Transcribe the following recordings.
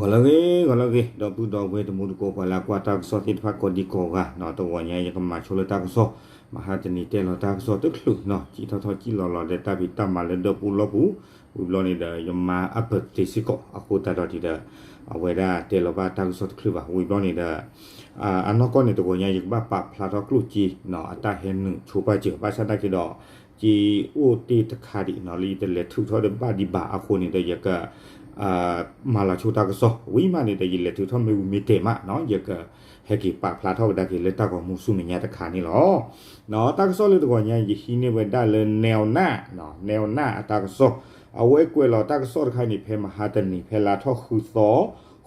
ဂီၤလၢအဂ့ၤ ဂီၤလၢအဂ့ၤ ဒီပုၢ်ဒီဝဲၢ်တံၤသကိး ပှၤလၢအကွၢ်တၢ်ကစီၣ်သ့ၣ်တဖၣ်ကိးဒံကိးဂၤနီၤ, တဂီၤညါယကမၤဆိလၢတၢ်ကစီၣ်, မဟါတနံၤတဲလီၤတၢ်ကစီၣ်တချုးနီၤ, ကံၣ်ထီၣ်ထီၣ်ကံၣ်လီၤလီၤဒီးတၢ်ဖံးတၢ်မၤလၢဒၢပူၤလီၢ်ပူၤ, ဝံၤဘျီန့ၣ်ဒီး ယမါအ birthday စ့ၢ်ကီး, အဃိသတးဒီးဒီး အဝဲဒၣ်တဲလီၤဘၣ်တၢ်ကစီၣ်တချုးဘၣ်, ဝံၤဘျီန့ၣ်ဒီး အနီၢ်ကီၢ်န့ၣ် တဂီၤညါယကဘၣ်ပာ်ဖျါထီၣ်ကျိၣ်စ့နီၤ အတၢ်ဟဲနုာ်ဆိပာ်စၢၤ, ဘၣ်ဆၣ်သနာ်က့ဒီး စ့အိၣ်တ့ၢ်တခါဒံးနီၤ လၢယတလဲၤထုးထီၣ်ဒီးဘၣ်ဒံးဘၣ်အဃိန့ၣ်ဒီး ယက မၤလီၤဆိတၢ်ကစီၣ်, ဝံၤမးန့ၣ်ဒီး ယလဲၤထုးထီၣ်မ့ၢ်ဝံၤမ့ၢ်တဲာ်မးနီၤ ယကဟဲက့ၤပာ်ဖျါထီၣ်ကဒါက့ၤလၢတၢ်ဂီၤမူဆူမဲာ်ညါတခါန့ၣ်လီၤ. တၢ်ကစီၣ်လၢတဂီၤညါ ယဟံးန့ၢ်ဝဲဒၣ်လၢ နဲၣ်နၢ်, နဲၣ်နၢ်အတၢ်ကစီၣ်, အဝဲကွဲးလီၤတၢ်ကစီၣ်တခါန့ၣ် ဖဲမဟါတနံၤ ဖဲလါထီၣ်ဃုသီ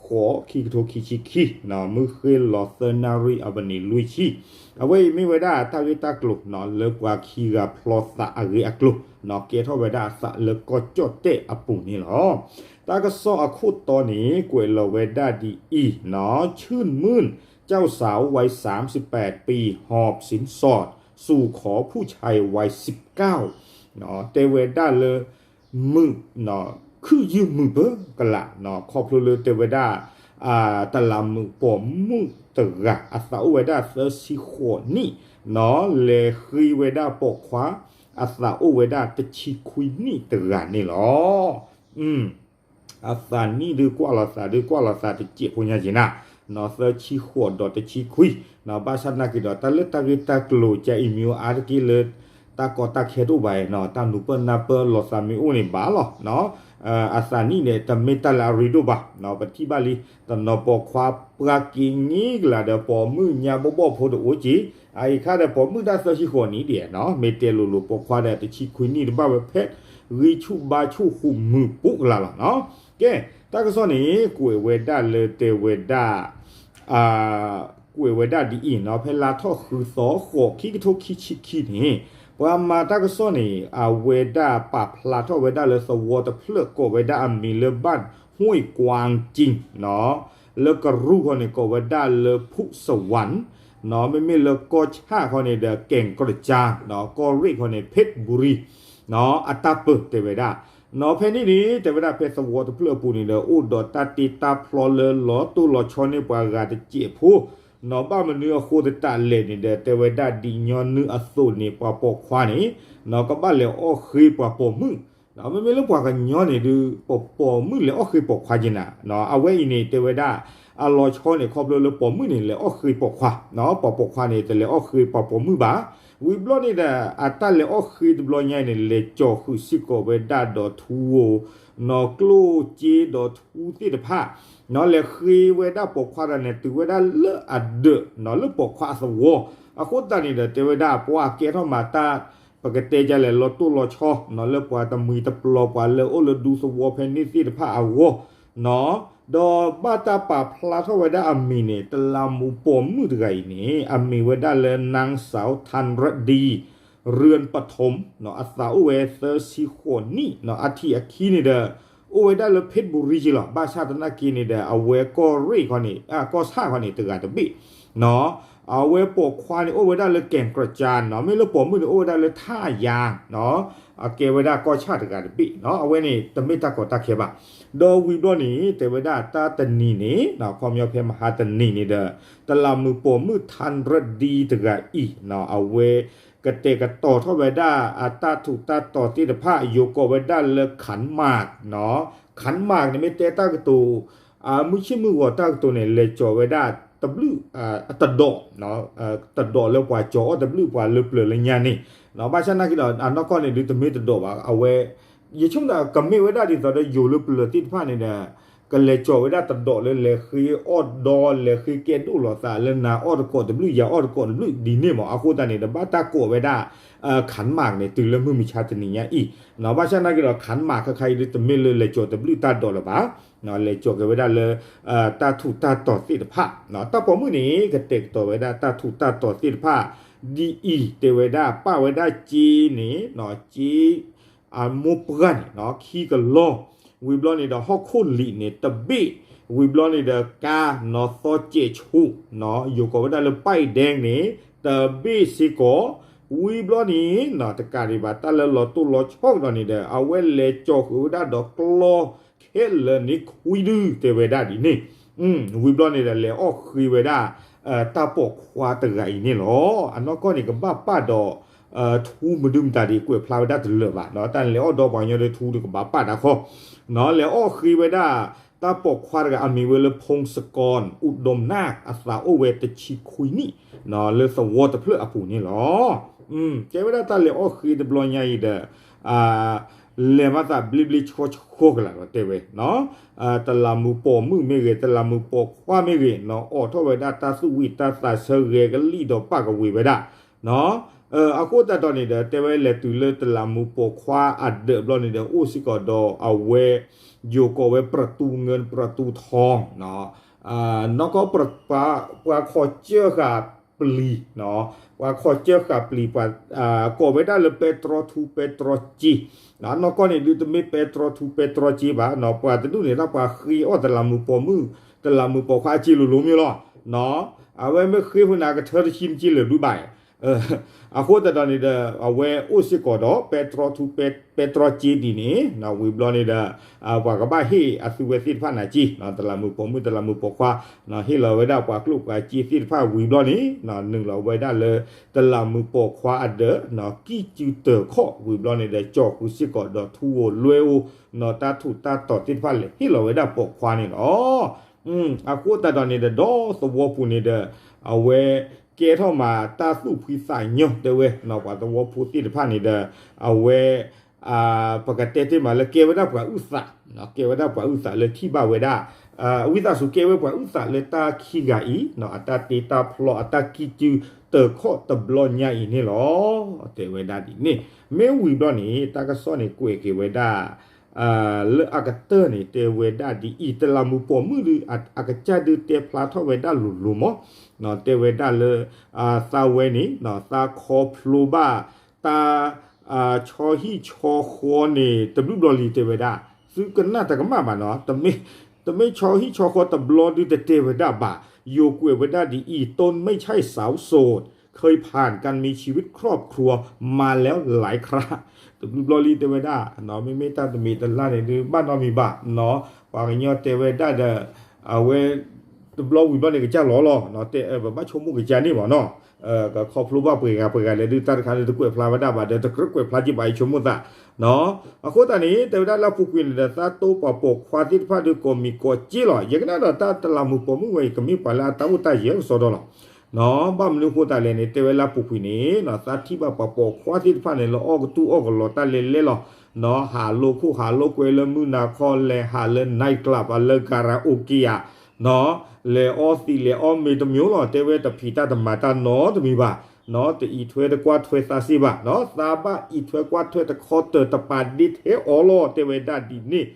ဃိး ခံကထိခံဆံခံ, မုၢ်ဃ့လီၤသၢနၣ်ရံၣ် အမံးနံးလွံၢ်ဆံ, အဝဲအံၤမ့ၢ်ဝဲဒၣ်တၢ်ဂ့ၢ်တၢ်ကျိၤနီၤ လၢပှၤခံဂၤဖျီသးအဂ့ၢ်အကျိၤနီၤ ကဲထီၣ်ဝဲဒၣ်အသးလၢကီၢ်ကၠီၣ်တဲၣ်အပူၤန့ၣ်လီၤ. တၢ်ကစီၣ်အခိၣ်တီန့ၣ် ကွဲးလီၤဝဲဒၣ်ဒ်အံၤနီၤ, ชื่นมื่น เจ้าสาววัยสามสิบแปดปี หอบสินสอดสู่ขอผู้ชายวัยสิบเก้า တဲဝဲဒၣ်လၢ မုၣ် ခုၣ်ယုၢ်မုာ်ပၢၤကလာ်နီၤ ခီဖျိလၢတဲဝဲဒၣ် တလးမုာ်ပိာ်မုၣ်တဂၤ အသးအိၣ်ဝဲဒၣ်သၢဆံဃိးနံၣ်နီၤ လဲၤဃ့ဝဲဒၣ်ပိာ်ခွါ အသးအိၣ်ဝဲဒၣ်တဆံခွံနံၣ်တဂၤန့ၣ်လီၤ. အသးနံၣ်ဒုးကွၢ်လီၤသးဒုးကွၢ်လီၤသးတစဲးဖိညါက့ၤနၤနီၤ သၢဆံဃိးဒီးတဆံခွံနီၤ ဘၣ်ဆၣ်သနာ်က့ဒီး တၢ်လၢတၢ်ဂ့ၢ်တၢ်ကျိၤကဲအံၤမ့ၢ်အါတက့ၢ်လၢ တၢ်ကီတၢ်ခဲတအိၣ်ဘၣ်နီၤ တၢ်နူၤပၢၢ်နၢ်ပၢၢ်လီၤသးမ့ၢ်အိၣ်န့ၣ်ဘၣ်လီၤ. အသးနံၣ်န့ၣ် တမ့ၢ်တၢ်လၢအရ့ဒိၣ်ဘၣ်နီၤ ပထံၣ်ဘၣ်လံ တနီၤပိာ်ခွါပှၤက့ၤန့ၣ်ကလာ်ဒီး ပိာ်မုၣ်ညါဘီၣ်ဘီၣ်ဖိတအိၣ်က့ၤ အအံၤခါဒီးပိာ်မုၣ်ဒၣ်သၢဆံဃိးနံၣ်ဒံးနီၤ မ့ၢ်တဲလိၤလိၤပိာ်ခွါဒီးတဆံခွံနံၣ်တဘၣ်ဝဲဖဲ ဂံၢ်ဆူၣ်ဘါဆူၣ်ဃုာ်မုာ်ပူၤကလာ်လီၤနီၤ. ကဲ တၢ်ကစီၣ်န့ၣ် ကွဲးဝဲဒၣ်လၢတဲဝဲဒၣ် ကွဲးဝဲဒၣ်ဒ်အံၤနီၤ ဖဲလါထီၣ်ဃုသီ ဃိး ခံကထိခံဆံခံန့ၣ် ပှၤမၤတၢ်ကစီၣ်န့ၣ် အဝဲဒၣ်ပာ်ဖျါထီၣ်ဝဲဒၣ်လၢသဝီတဖျၢၣ် ကိးဝဲဒၣ်အမံၤလၢ ဘၣ်ဟွံၣ်ကွၢ်ကံနီၤ လၢကရူၢ်ဃီန့ၣ် ကိးဝဲဒၣ်လၢ ဖုစဝၣ်နီၤ မ့မ့ၢ်လၢကီၢ်ဆၣ်ဃီန့ၣ်ဒီး ကဲၣ်ကရစၢ်နီၤ ကီၢ်ရ့ၣ်ဃီန့ၣ် ဖ့းဘူရံနီၤ အတၢ်ပၢၢ်တဲဝဲဒၣ်နီၤ ဖဲန့ၣ်န့ၣ် တဲဝဲဒၣ်ဖဲသဝီတဖျၢၣ်အပူၤန့ၣ်ဒီး အိၣ်ဒီးတၢ်တ့တၢ်ဖျီလၢလီၤတိၢ်လီၤဆီန့ၢ်ပှၤဂၤတစဲးဖိနီၤ ဘၣ်မနုၤအဃိသတးလဲၣ်န့ၣ်ဒီး တဲဝဲဒၣ်ဒ်ညီနုၢ်အသိးန့ၣ် ပှၤပိာ်ခွါန့ၣ်နီၤ ကဘၣ်လဲၤအီၣ်ဃ့ပှၤပိာ်မုၣ်နီၤ မ့မ့ၢ်လၢပှၤကညီန့ၣ်ဒုး ပပိာ်မုၣ်လဲၤအီၣ်ဃ့ပိာ်ခွါက့ၤနၤနီၤ အဝဲအံၤန့ၣ် တဲဝဲဒၣ် အလီၤဆီန့ၣ် ခီဖျိလၢပိာ်မုၣ်န့ၣ် လဲၤအီၣ်ဃ့ပိာ်ခွါနီၤ ပှၤပိာ်ခွါန့ၣ် တလဲၤအီၣ်ဃ့ပှၤပိာ်မုၣ်ဘၣ် ဝံၤဘျီန့ၣ်ဒီး အတၢ်လဲၤအီၣ်ဃ့တဘျီညါအံၤန့ၣ် လဲၤကၠီၤဃုာ်စ့ၢ်ကီးဝဲဒၣ်ဒီးထူဧိၤနီၤ ကျိၣ်စ့ဒီးထူသ့ၣ်တဖၣ်နီၤ လဲၤဃ့ဝဲဒၣ်ပိာ်ခွါတဂၤန့ၣ် တုၤဝဲဒၣ်လၢအဒၢးနီၤ လၢပိာ်ခွါအသဝီ အဃိသတးန့ၣ်ဒီး တဲဝဲဒၣ်ပှၤကဲထီၣ်မၤတၢ် ပကတဲဒ်လဲၣ်လီၤတိၢ်လီၤဆီနီၤ လၢပှၤတမှံၤတပျီၤ ပှၤလၢအိၣ်လၢဒူသဝီဖဲန့ၣ်သ့ၣ်တဖၣ်အဂီၢ်နီၤ ဒီးဘၣ်တၢ်ပာ်ဖျါထီၣ်ဝဲဒၣ်အမံၤန့ၣ် တလးမူးပိာ်မုၣ်တဂၤအံၤန့ၣ် အမံၤဝဲဒၣ်လၢ นางสาวธันรดี เรือนปฐมနီၤ အသးအိၣ်ဝဲသၢဆံဃိးနံၣ်နီၤ အထံးအခံန့ၣ်ဒီး အိၣ်ဝဲဒၣ်လၢဖ့းဘူရံက့ၤလီၤ ဘၣ်ဆၣ်သနာ်က့န့ၣ်ဒီး အဝဲကီၢ်ရ့ၣ်ခီန့ၣ် ကီၢ်ဆၣ်ခီန့ၣ် တဂၤတဘ့ၣ်နီၤ အဝဲပိာ်ခွါန့ၣ် အိၣ်ဝဲဒၣ်လၢကဲၣ်ကရစၢ်နီၤ မ့ၢ်လၢပိာ်မုၣ်န့ၣ် အိၣ်ဝဲဒၣ်လၢထၣ်ယါနီၤ အကဲဝဲဒၣ်ကီၢ်ဆၣ်တဂၤတဘ့ၣ်နီၤ အဝဲန့ၣ် တမ့ၢ်တၢ်ကီတၢ်ခဲဘၣ် ဒီးဝံၤဘျီန့ၣ် တဲဝဲဒၣ်တၢ်တနံၤန့ၣ်နီၤ ခီပညီဖဲမဟါတနံၤန့ၣ်ဒီး တလးမူးပိာ်မုၣ်ထၣ်ရဒံတဂၤအံၤနီၤ အဝဲကတဲာ်ကတီၤထီၣ်ဝဲဒၣ်အတၢ်ထူးတၢ်တီၤသ့ၣ်တဖၣ် ယိၤကိးဝဲဒၣ်လၢ ခၣ်မၢ်နီၤ ခၣ်မၢ်န့ၣ်မ့ၢ်တဲတၢ်ကတိၤ မုၢ်ဆ့ၣ်မုၢ်ဂီၤတၢ်ကတိၤန့ၣ် လဲၤကၠီၤဝဲဒၣ်တဘျုး တဒိး တဒိးလၢပှၤကၠီၤအီၣ်တဘျုးပှၤလၢပျၢၤလၢညါန့ၣ်နီၤ ဘၣ်ဆၣ်သနာ်က့ဒီး အနီၢ်ကီၢ်န့ၣ်ဒုးတမ့ၢ်တဒိးဘၣ် အဝဲ ယဆိကမိၣ်ကမ့ၢ်ဝဲဒၣ်ဒ်သိးဒီးယိၤလၢပျၢၤသ့ၣ်တဖၣ်န့ၣ်ဒီး ကလဲၤကၠီၤဝဲဒၣ်တဒိးလၢလဲၤဃ့အီၣ်ဒီး လဲၤဃ့ကဲဒိၣ်လီၤသးလၢနၤအီၣ်တကိးတဘျုး ယၤအီၣ်တကိးတဘျုးဒ်န့ၣ်မး အဃိသတးန့ၣ်ဒီး ဘၣ်တၢ်ကိးဝဲဒၣ် ခၣ်မၢ်န့ၣ် တုၤလၢမုၢ်မဆါတနံၤညါအံၤနီၤ ဘၣ်ဆၣ်သနာ်က့ဒီး ခၣ်မၢ်ခဲခါအံၤဒုးတမ့ၢ်လၢလဲၤကၠီၤတဘျုးတၢ်ဒိးလၢၤဘၣ် လဲၤကၠီၤက့ၤဝဲဒၣ်လၢ တၢ်ထူးတၢ်တီၤသ့ၣ်တဖၣ်နီၤ တၢ်ပိာ်မုၣ်န့ၣ် ကတဲာ်ကတီၤဝဲဒၣ်တၢ်ထူးတၢ်တီၤသ့ၣ်တဖၣ် ဒ်အံၤ တဲဝဲဒၣ်ပာ်ဝဲဒၣ်စ့န့ၣ်နီၤ စ့ အမိၢ်ပှၢ်န့ၣ်နီၤ ခံကလီၢ် ဝံၤဘျီန့ၣ်ဒီးဟီၣ်ခိၣ်လံာ်န့ၣ်တဘ့ၣ် ဝံၤဘျီန့ၣ်ဒီးကါနီၤသီစဲးဆူၣ်နီၤ ယိၤကိးဝဲဒၣ်လၢ ပၢၢ်ဒဲးန့ၣ် တဘ့ၣ်စ့ၢ်ကီး ဝံၤဘျီန့ၣ်နီၤ တကးဒံးဘၣ်တၢ်လၢလီၤတိၢ်လီၤဆီကဒီးန့ၣ်ဒီး အဝဲလဲၤကၠီၤဃုာ်ဝဲဒၣ်ဒီးကျီ ဟဲလၢန့ၣ်ခွံဒု တဲဝဲဒၣ်ဒ်န့ၣ်, ဝံၤဘျီန့ၣ်ဒီး လဲၤအီၣ်ဃ့ဝဲဒၣ် တၢ်ပိာ်ခွါတဂၤအံၤန့ၣ်လီၤ. အနီၢ်ကီၢ်န့ၣ် ကဘၣ်ပာ်ဒီး ထူမနုၤမတၤဒ် ကွဲးဖျါဝဲဒၣ်တလၢာ်ဘၣ်, တၢ်လဲၤအီၣ်ဒီးပှၤကညီဒီး ထူဒီးကဘၣ်ပာ်တၢ်ခီ, လဲၤအီၣ်ဃ့ဝဲဒၣ် တၢ်ပိာ်ခွါတဂၤအမံၤဝဲလၢ ဖူၣ်စကီၣ် အူဒိၣ်နၢ် အသးအိၣ်ဝဲတဆံခွံနံၣ် လၢသဝီတဖျၢၣ်အပူၤန့ၣ်လီၤ. တဲဝဲဒၣ်တၢ်လဲၤအီၣ်ဃ့တဘျီညါအံၤဒီး လဲၤမၤသးဘျ့ဘျ့ဆှီဆှီကလာ်လီၤ တဲဝဲ, တလးမူးပိာ်မုၣ်မ့ၢ်ဂ့ၤ တလးမူးပိာ်ခွါမ့ၢ်ဂ့ၤ အိးထီၣ်ဝဲဒၣ်တၢ်သူၣ်ဝံၣ်တၢ်သးဆၢဂဲၤကလံၣ်ဒီးပာ်ကဝ့ၤဝဲဒၣ် အဃိသတးဒီးန့ၣ်ဒီး တဲဝဲလဲၤတုၤလၢတလးမူးပိာ်ခွါအဒၢးဘျီန့ၣ်ဒီး အိၣ်စ့ၢ်ကီးဒီးအဝဲ ယိၤကိးဝဲ ပြတူငၢ ပြတူထီ နီၢ်ကီၢ် ပှၤခီၣ်စၢၢ်ဃာ်ပျံၤ, ပှၤခီၣ်စၢၢ်ဃာ်ပျံၤ ပှၤ ကိးဝဲဒၣ်လၢ ပဲတြီထူ ပဲတြီစ့, နီၢ်ကီၢ်န့ၣ်ဒုးတမ့ၢ် ပဲတြီထူ ပဲတြီစ့ဘၣ်, ပှၤတဒူၣ်န့ၣ် တၢ်ပှၤဃ့အီၣ်တလးမူးပိာ်မုၣ် တလးမူးပိာ်ခွါအစ့လိၤလိၤမ့ၢ်လီၤ. အဝဲမ့ၢ်ဃ့ဖဲန့ၣ် ကထၢတဆံမ့ၢ်စ့လၢာ်ဘျုးဘၣ် အဃိသတးဒီးန့ၣ်ဒီး အဝဲအိၣ်စ့ၢ်ကီးဒီး ပဲတြီထူ ပဲတြီစ့ဒ်န့ၣ် ဝံၤဘျီန့ၣ်ဒီး ပှၤကဘၣ်ဟ့ၣ်အသုဝဲသ့ၣ်တဖၣ်န့ၣ်စ့ တလးမူးပိာ်မုၣ် တလးမူးပိာ်ခွါ ဟ့ၣ်လီၤဝဲဒၣ်ပှၤကျိၣ်ပှၤစ့သ့ၣ်တဖၣ်ဝံၤဘျီန့ၣ် နုာ်လီၤဝဲဒၣ်လၢ တလးမူးပိာ်ခွါအဒၢး ကံၣ်စုတၢၤခီၣ်ဝံၤဘျီန့ၣ်ဒီး ကၠီဃုာ်စ့ၢ်ကီးဒီးထူဧိၤလွဲအိၣ် တၢ်ထူးတၢ်တီၤသ့ၣ်တဖၣ်လဲၤဟ့ၣ်လီၤဝဲဒၣ်ပိာ်ခွါန့ၣ်လီၤ. အဃိသတးဒီးန့ၣ်ဒီး ဒီသဝီပူၤန့ၣ်ဒီး အဝဲကဲထီၣ်မးတၢ်သူၣ်ဖှံသးညီတဲဝဲ ပှၤသဝီဖိသ့ၣ်တဖၣ်န့ၣ်ဒီး အဝဲ ပကတဲတ့ၢ်မးလၢကဲဝဲဒၣ်ပှၤအုၣ်သး, ကဲဝဲဒၣ်ပှၤအုၣ်သးလၢထံၣ်ဘၣ်ဝဲဒၣ် ဝံသးစူၤကဲဝဲပှၤအုၣ်သးလၢတၢ်ခံဂၤအံၤ အတၢ်တ့တၢ်ဖျီအတၢ်ကံၣ်စုတၢၤခီၣ်တဘျီညါအံၤန့ၣ်လီၤ. တဲဝဲဒၣ်ဒ်န့ၣ် မ့ၢ်ဝံၤဘျီန့ၣ် တၢ်ကစီၣ်န့ၣ်ကွဲးက့ၤဝဲဒၣ် လၢအကတၢၢ်န့ၣ် တဲဝဲဒၣ်ဒ်အံၤ တလးမူးပိာ်မုၣ်ဒုး အကစၢ်ဒုးတဲဖျါထီၣ်ဝဲဒၣ်လိၤလိၤမး တဲဝဲဒၣ်လၢ သးဝဲန့ၣ် သးခီဖျိဘၣ် တၢ် ဆီဟံၣ်ဆီဃီန့ၣ် တဘျုးဘျီလံတဲဝဲဒၣ် သုကနၣ်တကမၣ်ဘၣ်နီၤ တမ့ၢ်ဆီဟံၣ်ဆီဃီတဘျီဒုးတတဲဝဲဒၣ်ဘၣ် ယိၤကွဲးဝဲဒၣ်ဒ်အံၤ ต้นไม่ใช่สาวโสด เคยผ่านการมีชีวิตครอบครัวมาแล้วหลายครั้ง တဘျုးဘျီလံတဲဝဲဒၣ် မ့မ့ၢ်တၢ်တမံၤတလၢ်န့ၣ်ဒုး ဘၣ်နီတမံၤဘၣ်နီၤ ပှၤကညီတဲဝဲဒၣ်ဒီး အဝဲ တဘျီဝံၤဘျီန့ၣ် ကစၢ်လီၤလီၤ တဲအၢ ပဘၣ်ဆိကမိၣ်ကစၢ်န့ၣ်မးနီၤ ကခီဖျိဘၣ်ပှဲၤဂၤပှဲၤဂၤလဲၣ်ဒုး တၢ်တခါန့ၣ် တကွဲးဖျါဝဲဒၣ်ဘၣ်ဒီး တကြၢးကွဲးဖျါက့ၤဘၣ် ယဆိကမိၣ်သး အဃိသတးန့ၣ် တဲဝဲဒၣ်လၢအပူၤကွံာ်န့ၣ်ဒီး သးတိပှၤပိာ်ခွါသ့ၣ်တဖၣ်ဒုး ကိးမံၤကိးက့လီၤ ယကနၣ်ဒီးတၢ်တလးမူးပိာ်မုၣ်ဝဲအံၤ ကမ့ၢ်ပှၤလၢအတၢ်အိၣ်တၢ်ယၢၤကစီဒီလီၤ ဘၣ်မနုၤအဃိသတးလဲၣ်န့ၣ် တဲဝဲလၢအပူၤကွံာ်န့ၣ် သးထံၣ်ဘၣ်ပှၤပိာ်ခွါသ့ၣ်တဖၣ်န့ၣ် လၢအီၣ်ကတူၢ်အီၣ်ကလီတၢ်လဲၤလဲၤလီၤ ဟးလိာ်ခိၣ်ဟးလိာ်ကွဲလၢမုၢ်နၤခီ လဲၤဟးလၢ night club လၢ karaoke ဧါ လဲၤအီသံးလဲၤအီမ့ၤတမံၤလီၤ တဲဝဲတဖံးတၢ်တမၤတၢ်နီတမံၤဘၣ် တအံးထွဲတကွၢ်ထွဲသးစ့ၢ်ဘၣ် သးဘၣ်အံးထွဲကွၢ်ထွဲတခီတၢၤတပာ်ဒ့ထဲအီၤလီၤ တဲဝဲဒၣ်ဒ်န့ၣ်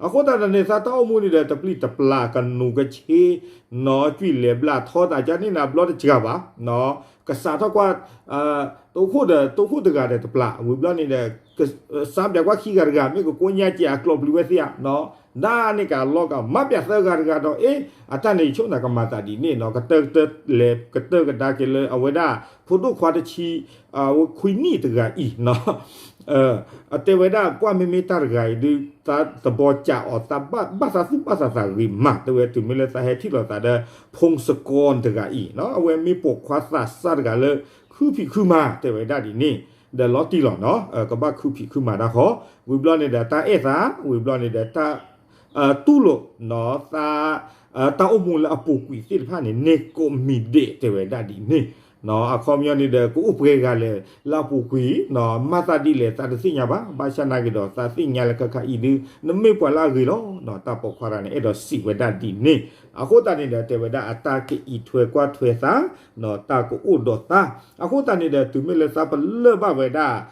အဃိသတးဒီးန့ၣ် သးတၢ်အိၣ်မူန့ၣ်ဒီး တပျံၤတပျၢ်ကနိးကဆ့ နီၢ်ကွံာ်လဲၤဘျးထီသးကန့ၣ်နၤဘျီတစှၤဘၣ် ကစးထီၣ်ကွၢ် တိခိၣ်ဒီးတိခိၣ်တဂၤဒီးတပျၢ် ဝံၤဘျီန့ၣ်ဒီး စးဘျးကွၢ်ခံဂၤတဂၤ မ့ၢ်ကကိးညါက့ၤအကျိးပျံၤဝဲသ့ဧါ ဒ်န့ၣ်ကလီကမၤပျးသၢဂၤတဂၤဒီး အ့ အတၢ်န့ၣ်ယဆိကမိၣ်သးဒ်န့ၣ်နီၤ ကတၢၢ်ကတၢၢ်လဲၤကတၢၢ်ကဒါက့ၤလၢအဝဲဒၣ် ဖိဒိၣ်ခွါတဆံ ခွံနံၣ်တဂၤအံၤနီၤ အတဲဝဲဒၣ်ကွၢ်မ့မ့ၢ်တၢ်တဂၤအံၤဒုး သးသဘီစးအီၤ သးဘၣ်သးသူၣ်ဘၣ်သးသးဂ့ၤမး တဲဝဲတုၤမ့ၢ်လၢသးဟဲထံၣ်လိာ်သးဒီး ဖူၣ်စကီၣ်တဂၤအံၤ အဝဲမ့ၢ်ပိာ်ခွါသးစၢ်တဂၤလၢ ခုဖံးခုမၤ တဲဝဲဒၣ်ဒ်န့ၣ် ဒီးလီၤတံၢ်လီၤနီၤ ကဘၣ်ခုဖံးခုမၤတၢ်ဃီ ဝံၤဘျီန့ၣ်ဒီးတၢ်အဲၣ်သး ဝံၤဘျီန့ၣ်ဒီးတၢ် တူၢ်လိာ်နီၤ သး တၢ်အိၣ်မူလၢအပူၤကွံာ်သ့ၣ်တဖၣ်န့ၣ် န့ၢ်ကိးမံၤဒဲးတဲဝဲဒၣ်ဒ်န့ၣ် အခီပညီန့ၣ်ဒီး ကအိၣ်ပှဲၤဂၤလဲၣ်လၢအပူၤကွံာ် မၤသးဒ်လဲၣ်သးတသ့ၣ်ညါဘၣ် ဘၣ်ဆၣ်နာ်က့ၤဒီးသးသ့ၣ်ညါလၢခဲခါအံၤဒုး နမ့ၢ်ပှၤလၢအဂ့ၤလီၤ တၢ်ပိာ်ခွါတဂၤန့ၣ် အဲၣ်ဒိးစံးဝဲဒၣ်ဒ်န့ၣ် အဃိသတးန့ၣ်ဒီး တဲဝဲဒၣ်အတၢ်ကအံးထွဲကွၢ်ထွဲသး တၢ်ကအိၣ်ဒီးသး အဃိသတးန့ၣ်ဒီး တုၤမ့ၢ်လၢသးပလၢၢ်ဘၣ်ဝဲဒၣ် သး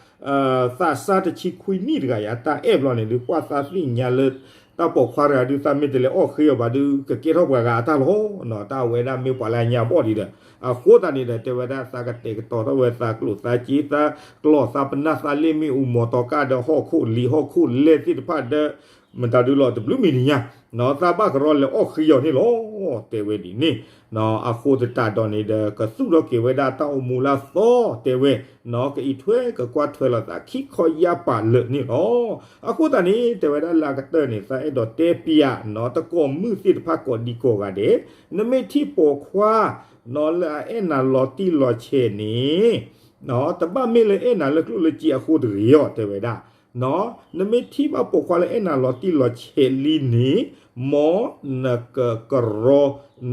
စၢ်တဆံခွံနံၣ်တဂၤအံၤ အတၢ်အဲၣ်ဘျီန့ၣ်ဒုး ကွၢ်သးသ့ၣ်ညါလၢ တၢ်ပိာ်ခွါတဂၤဒုး သးမ့ၢ်တလဲၤအီၣ်ဃ့အီၤဘၣ်ဒုး ကကဲထီၣ်ပှၤဂၤအတၢ်လီၤ တၢ်ဝဲဒၣ်မ့ၢ်ပှၤလၢအညါဘီၣ်ဒံးဒီး အဃိသတးန့ၣ်ဒီး တဲဝဲဒၣ်သးကတဲာ်ကတီၤထီၣ်ဝဲသးကျိၣ်သးစ့ သးကျီၢ်သးပနၢ်သးလ့ၣ်မ့ၣ်အူမီၤတီၤကၢ်ဒီးဟီၣ်ခိၣ်လံၤဟီၣ်ခိၣ်လဲၢ်သ့ၣ်တဖၣ်ဒီး မတၤဒုလီၤတဘျုးမံၤတညါ, သးဘၣ်ကရီလဲၤအီၣ်ဃ့အီၤန့ၣ်လီၤ, တဲဝဲဒ်န့ၣ်. အဃိသတးဒီးန့ၣ်ဒီး ကသူၣ်ထီၣ်က့ၤဝဲဒၣ်တၢ်အိၣ်မူလၢအသီတဲဝဲ, ကအံးထွဲကကွၢ်ထွဲလိာ်သးခံခီယါပာ်လၢာ်န့ၣ်လီၤ. အဃိသတးန့ၣ် တဲဝဲဒၣ်လၢအကတၢၢ်န့ၣ် သးအဲၣ်ဒိးတဲပျး တကိးမုၣ်သ့ၣ်တဖၣ်ကိးဒံကိးဂၤဒဲး, နမ့ၢ်ထံၣ်ပိာ်ခွါ လၢအအဲၣ်နၤလီၤတံၢ်လီၤဆဲးန့ၣ် တဘၣ်မ့ၢ်လၢအဲၣ်နၤလၢကျိၣ်လၢစ့အဃိတဂ့ၤအီၤ တဲဝဲဒၣ်. နမ့ၢ်ထံၣ်ဘၣ်ပိာ်ခွါလၢအဲၣ်နၤလီၤတံၢ်လီၤဆဲးလံန့ၣ်, မ်နကကရီ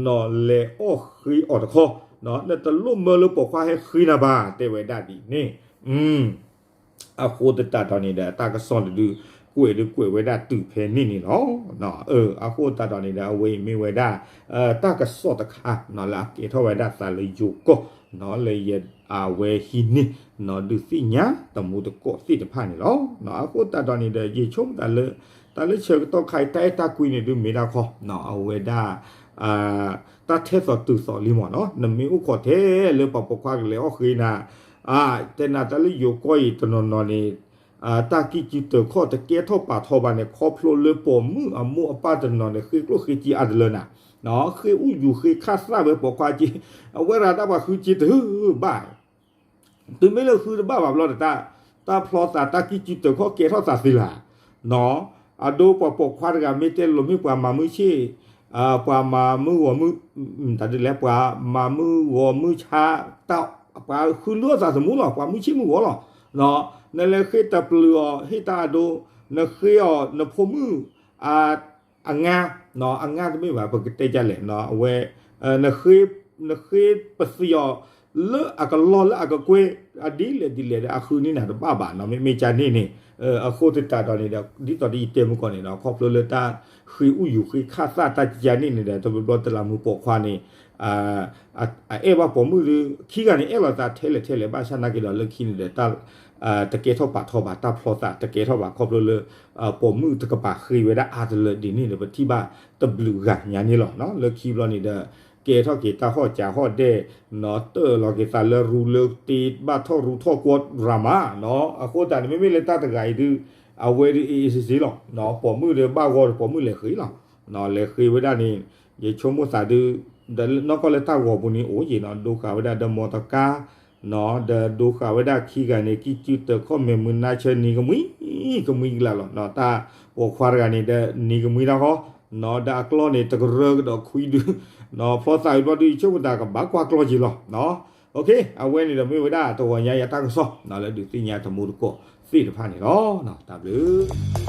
နလဲၤအီၣ်ဃ့အီၤတခီ, နတလိၣ်မၢလၢပိာ်ခွါဟဲဃ့နၤဘၣ် တဲဝဲဒၣ်ဒ်န့ၣ်. အဃိသတးဒီးန့ၣ်ဒီး တၢ်ကစီၣ်တဒု ကွဲးဒုကွဲးဝဲဒၣ်တုၤဖဲန့ၣ်န့ၣ်လီၤ. အဃိသတးဒီးန့ၣ်ဒီး အဝဲအံၤမ့ၢ်ဝဲဒၣ် တၢ်ကစီၣ်တခါ လၢအကဲထီၣ်ဝဲဒၣ်သးလၢယိၤကီၢ် လၢယအဝဲဟံးန့ၢ် ဒုးသ့ၣ်ညါတမူတကိးသ့ၣ်တဖၣ်န့ၣ်လီၤ. အဃိသတးဒီးန့ၣ်ဒီး ယဆိကမိၣ်သးလၢ တၢ်လၢဆၢကတီၢ်ခါအံၤ တၢ်အဲၣ်တၢ်ကွံန့ၣ်ဒုးမ့ၢ်ဒၣ်ခီ အဝဲဒၣ် တၢ်ထဲသိးတုၤသိးလံမ့ၢ်နီၤ, နမ့ၢ်အိၣ်ခိးထဲလၢပှၤပိာ်ခွါကလဲၤအီၣ်ဃ့နၤ, တဲနၤတၢ်လၢယိၤကီၢ်အံၤတနီၤနီၤန့ၣ် တၢ်ကံၢ်ကူတၢၤခီၣ်တကဲထီၣ်ပာ်ထီၣ်ဘၣ်န့ၣ် ခီဖျိလၢပိာ်မုၣ်အမိၢ်အပၢ်တနီၤန့ၣ် ဃ့ကျိၣ်ဃ့စ့အါတလၢနၤ, ဃ့အူယူၤဃ့ခၣ်သၣ်ဝဲပိာ်ခွါက့, အဝဲရၤတၢ်ပှၤဃုစ့တဘၣ် တုၤမ့ၢ်လၢဃုတဘၣ်ဘၣ်ဘျီဒီး တၢ်ဖျီသးတၢ်ကံၢ်ကူတၢၤခီၣ်ကဲထီၣ်သးသ့လၢ်, အဒိပှၤပိာ်ခွါတဂၤမ့ၢ်တဲလိၤမ့ၢ်ပှၤမၤမုၢ်ဆ့ၣ်, ပှၤမၤမုၢ်ဂီၤမုၢ်, တၢ်ဒ်လဲၣ် ပှၤမၤမုၢ်ဂီၤမုၢ်ဆါ, ပှၤဃုလၢအသးသမူလီၤ ပှၤမုၢ်ဆ့ၣ်မုၢ်ဂီၤလီၤ, နလဲၤဃ့တပျုာ်အီၤ ဟ့ၣ်တၢ်အဒိ, နဃ့အီၤနဖိမုၣ် အငါ, အငါတမ့ၢ်ဘၣ် ပကတဲဒ်လဲၣ် အဝဲ နဃ့ပသံးအီၤ လၢအကလီၢ်လၢအကကွဲၢ် အဒ်လဲၣ်ဒ်လဲၣ်ဒီး အဃုန့ၢ်နၤတဘၣ်ဘၣ်နီၤ မ့မ့ၢ်ကန့ၣ်န့ၣ်, အဃိသတးဒီးန့ၣ်ဒီး ဒ်သိးဒီးယတဲမုၢ်ကီၢ်န့ၣ်ဒီး ခီဖျိလၢတၢ်ဃ့အူယူၤဃ့ခၣ်သၣ်တၢ်ကန့ၣ်န့ၣ်ဒီး တဘျီဘျီတလးမူပိာ်ခွါန့ၣ် အအဲၣ်ဘၣ်ပိာ်မုၣ်ဒီး ခံဂၤန့ၣ် အဲၣ်လိာ်သးထဲလဲၣ်ထဲလဲၣ် ဘၣ်ဆၣ်နာ်က့ဒီးလၢခံန့ၣ်ဒီး တၢ် တကဲထီၣ်ပာ်ထီၣ်ဘၣ် တၢ်ဖျီသးတကဲထီၣ်ဘၣ် ခီဖျိလၢ ပိာ်မုၣ်တကပၤဃ့ဝဲဒၣ်အါတလၢဒ်န့ၣ်ဒီး ပထံၣ်ဘၣ်တဘျုးဂၤညါန့ၣ်လီၤ. လၢခံဘျီန့ၣ်ဒီး ကဲထီၣ်က့ၤတၢ်ဟီၣ်ကၠးဟီၣ်ဒဲး တၢၢ်လီၤက့ၤသးလၢရူလၢတ့ ဘၣ်ထီၣ်ရူထီၣ်ကွီၢ်ရၤမး, အဃိသတးန့ၣ် မ့မ့ၢ်လၢတၢ်တဂၤအံၤဒုး အဝဲဒုးအ့ၣ်အ့ၣ်စ့စ့လီၤ. ပိာ်မုၣ်ဒီးဘၣ်ဂီၤဒီးပိာ်မုၣ်လဲၤဃ့လီၤ. လဲၤဃ့ဝဲဒၣ်န့ၣ် ယဆိကမိၣ်သးဒုး ဒီးနီၢ်ကီၢ်လၢတၢ်ဂီၤပူၤန့ၣ်အိၣ်က့ၤနီၤ ဒိဃာ်ဝဲဒၣ်ဒီးမီတကါ ဒီးဒိဃာ်ဝဲဒၣ်ခံဂၤန့ၣ် ကံၢ်ကူတၢၤခီၣ်မဲာ်မုာ်နါဆၢနံၤကမှံ ကမှံကလးလီၤ. တၢ်ပိာ်ခွါတဂၤန့ၣ်ဒီးနံၤကမှံတၢ်ဃီ ဒီးအကျီၢ်န့ၣ် တကရၢကဒီးခွံဒု ဖျီသးဝံၤဘျီဒုး ယဆိကမိၣ်သးကဘၣ်ကွၢ်ကျီၢ်က့ၤလီၤ. အဝဲန့ၣ်ဒီးမ့ၢ်ဝဲဒၣ်တဂီၤညါယတၢ်ကစီၣ် လၢဒုးသ့ၣ်ညါတမူတကိးသ့ၣ်တဖၣ်န့ၣ်လီၤ. တၢ်ဘျုး